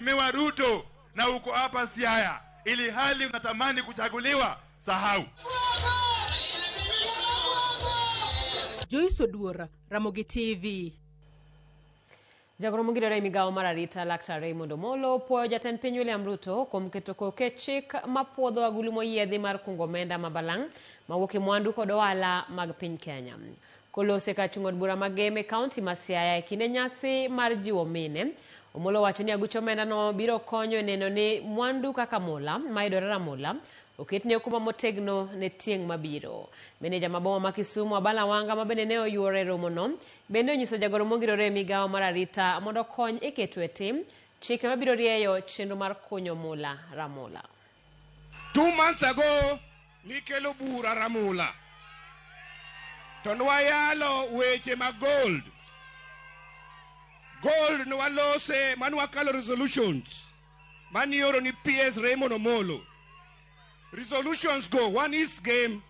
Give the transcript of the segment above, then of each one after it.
Mheshimiwa Ruto na uko hapa Siaya, ili hali unatamani kuchaguliwa, sahau. Joyce Oduor, Ramogi TV. Jagoro mongirore e migawo mar arita Laktar Raymond Omolo puoyo jatend piny William Ruto kuom keto koke chik mapuodho agulu moyiedhi mar kungo omenda ma balang' mawuok e mwandu kod ohala mag piny Kenya. Kolose kar chung' od bura ma Gem e kaunti ma Siaya e kinde nyasi mar jiwo mine, Omolo owacho ni aguch omenda no biro konyo e neno ni mwandu kaka mula mayudore Ramula oketne okumba motegno ne tieng' mabiro. Meneja ma boma ma Kisumu Abala Wanga ma bende ne oyuoro e romono bende onyiso jagoro mongirore e migawo mar arita mondo okony e keto e tim chike mabiro rieyo chenro mar kunyo mula Ramula. 2 months ago nikelo bura Ramula to nwayalo weche mag gold. Gold nwalose manwakalo resolutions manioro ni PS Raymond Omolo. Resolutions go one is game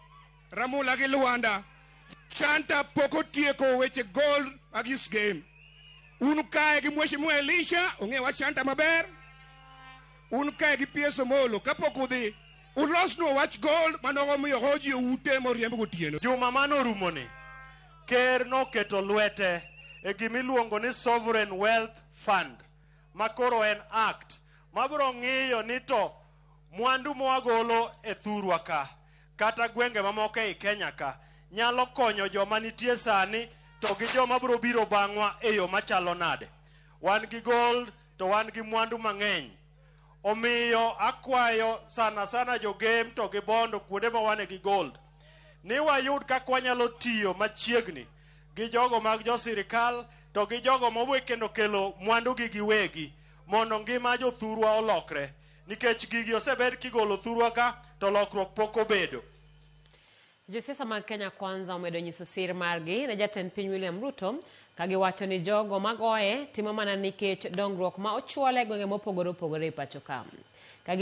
Ramula gi Luanda. Shanta pok otieko weche gold mag East Gem. Un kae gi Mheshimiwa Elisha ong'e wach Shanta maber. Un kae gi PS Omolo kapok udhi ulosnwa wach gold manogo miyo go ji ute moriemb gotieno. Juma manorumoni, ker noketo lwete e gimiluongo ni Sovereign Wealth Fund, ma koro en act mabiro ng'iyo ni to mwandu mwagolo e thurwa ka kata gwenge mamoko ei Kenya ka nyalo konyo joma nitie sani to gi joma biro biro bang'wa e yo machalo nade. Wan gi gold to wan gi mwandu mang'eny. Omiyo akwayo sana sana jogem to gi bondo kuonde ma wane gi gold ni wayud kaka wanyalo tiyo machiegni gi jogo mag jo sirikal to gi jogo mowe kendo kelo mwandu gi giwegi mondo ngima jothurwa olokre nikech gigi osebed kigolo thurwa ka to lokruok pok obedo. Josiasa mag Kenya Kwanza omedo nyiso sir margi ne jatend piny William Ruto ka giwacho ni jogo magoye timo mana nikech dongruok ma ochwal e gwenge mopogore opogore e pacho ka. Ka